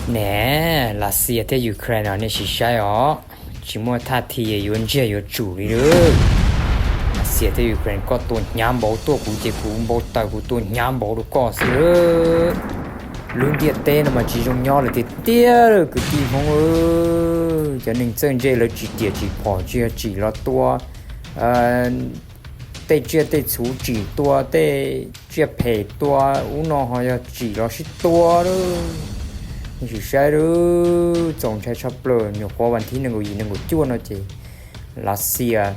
Ne, Lav Xias thiab Ukraine os, nej sim saib os, tsis muaj thaj thi yuav ntsiag yuav tsum li lawm. Lav Xias thiab Ukraine, koj tua hnyav npaum tuaj kuv ces kuv npau taws kuv tua hnyav npaum rau koj xwb. Lub ntiaj teb no mas tsis zoo nyob lawm tiag tiag kwv tij Hmoob. Cov neeg txawj ntse lawv tsis tiam tsis phom tsis yog tsim los tua tej tsiaj tej txhu, tsim tua tej tsiaj phem tua ub no ho yog tsim los sib tua lawm. Nej sim saib lawm, txaus ntshai tshaj plaws. Nyuam qhuav vas thib nees nkaum yim nees nkaum cuaj no ces Lav Xias,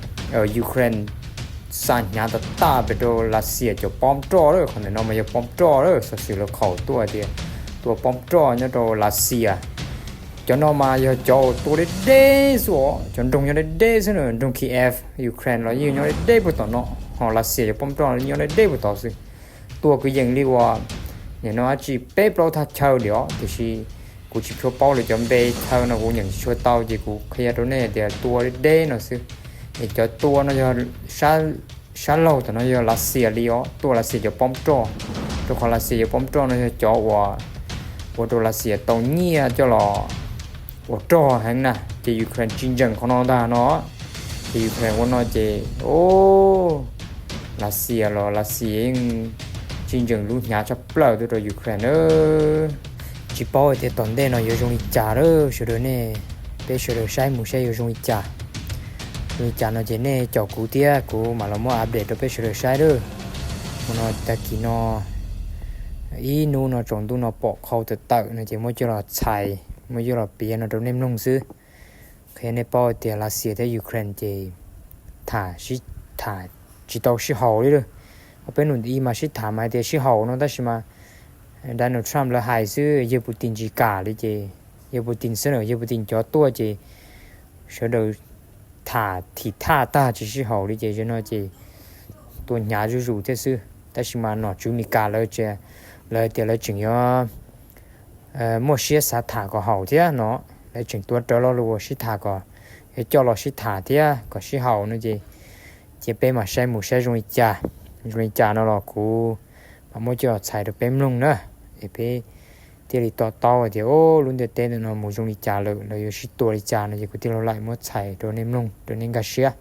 Ukraine xa hnyav tas tas pes rau Lav Xias cov pob roj lawm. Qhov ntawm no mas yog pob roj lawm, xov xwm lawv qhaum tuaj tias tua pob roj nyob rau Lav Xias. Cov no mas yog cov uas tua deb deb xwb os, cov nroog nyob deb deb xwb na, nroog Kiev Ukraine los yeej nyob deb deb puag tom no, ho Lav Xias cov pob roj nyob deb deb puag tod xwb. Tua kwv yees li uas nim no dab tsi peb plaub thaj chaw li os, tiam sis kuv tsis tshua paub lawv cov npe chaw no, kuv nyeem tsis tshua tau ces kuv qhia rau nej tias tua deb deb no xwb. Es cov tua no yog sab laug tom no yog Lav Xias li os, tua Lav Xias cov pob roj, rau qhov Lav Xias cov pob roj no yog cov uas ua rau Lav Xias tau nyiaj coj los ua rog heev na, ces Ukraine tsis ntseem qhov no ntag no. Ces Ukraine ua no ces, o, Lav Xias los Lav Xias yeej tsis ntseem lub hnyav tshaj plaws tuaj rau Ukraine na. Tsis paub hais tias tom ntej no yuav zoo li cas lawm, sawv daws nej, peb sawv daws saib mus saib yuav zoo li cas. Zoo li cas no ces nej caum kuv thiab kuv mam los muab update rau peb sawv daws saib lawm. Hmo no tag kis no ib hnub no tsaus ntuj no pom qhau tawm tawm no ces muab coj los txhais, muab coj los piav no rau nej mloog xwb. Qhia nej paub tias Lav Xias thiab Ukraine ces tham sib tham tsis tau sib haum li lawm. Ob peb hnub ib mas sib tham mas hais tias sib haum no, tab sis mas Donald Trump lawv hais xwb, yawg Putin tsis kam li ces, yawg Putin xwb na, yawg Putin cov tuaj ces sawv daws tham thim thaj tag tsis sib haum li ces zaum no ces tua hnyav zuj zus thiab xwb. Tab sis mas nom tswv Meskas lawv, lawv tias lawv tseem yuav muaj siab xav tham kom haum thiab no, lawv tseem tuav rawv lo lus sib tham kom, yuav coj los sib tham thiab kom sib haum no ces, ces peb mam saib mus saib zoo li cas. Zoo li cas no los kuv mam muab coj los txhais rau peb mloog na, es peb thiaj li to taub hais tias, o, lub ntiaj teb ntawm no mus zoo li cas lawm, lawv yuav sib tua li cas no ces kuv thiaj li laim muab txhais rau nej mloog rau nej nkag siab.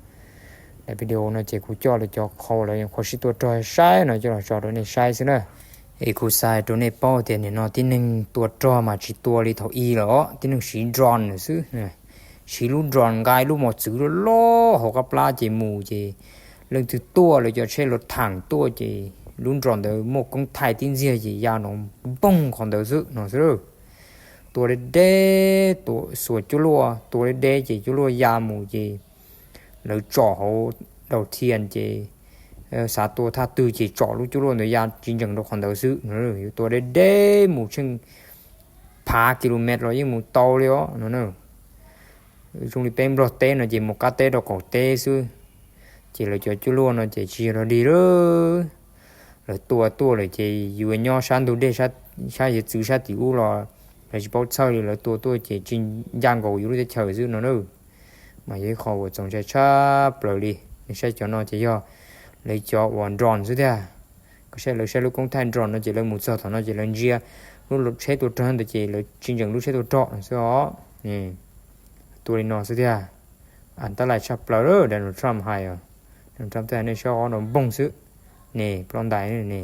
Daim video no ces kuv coj lawv cov qhau lawv nyuam qhuav sib tua rog saib no coj los tso rau nej saib xwb na. Es kuv xav hais rau nej paub tias nim no tib neeg tua rog mas tsis tua li thaum ub lawm os, tib neeg siv drone lawm xwb. Siv lub drone nqa lub mos txwv loj loj hauv qab plab ces mus ces leej twg tuaj lawv cov tsheb luv thaem tuaj ces lub drone ntawd muaj koob thaij tib ntxiag ces ya nrov npoog qhov ntawd xwb no xwb. Tua deb deb, tua xuas cuaj luaj, tua deb deb ces cuaj luaj ya mus ces lawv tsom hauv daus thias ces xav tua thaj twg ces tsom lub cuaj luaj ntawd ya tsis ntsees rau qhov ntawd xwb. Yuav tua deb deb mus tsheej phav kilomev los yeej mus tau li os no. Zoo li peb Nplog teb no ces mus qab teb rau qaum teb xwb, ces lawv cov cuaj luaj no ces tsis yog dog dig lawm. Lawv tua tuaj lawm ces yus nyob sab ntug dej, sab hiav txwv sab tim ub los lawv tsis paub txhawj li, lawv tua tuaj ces tsis ncaj nkaus yus lub teb chaws xwb no na. Mas yog ib qho uas txaus ntshai tshaj plaws li. Nej saib cov no ces yog lawv cov uas drone xwb tiag. Koj saib lawv saib lub koob thaij drone no ces lawv mus txog thaum no ces lawv ntsia lub tsheb tua rog ntawd ces lawv tsis ntsees lub tsheb tua rog no xwb os. Tua li no xwb tiag. Tab lais tshaj plaws Donald Trump hais os. Donald Trump twb hais nej saib os, nrov npoog xwb ne, ploj ntais ne.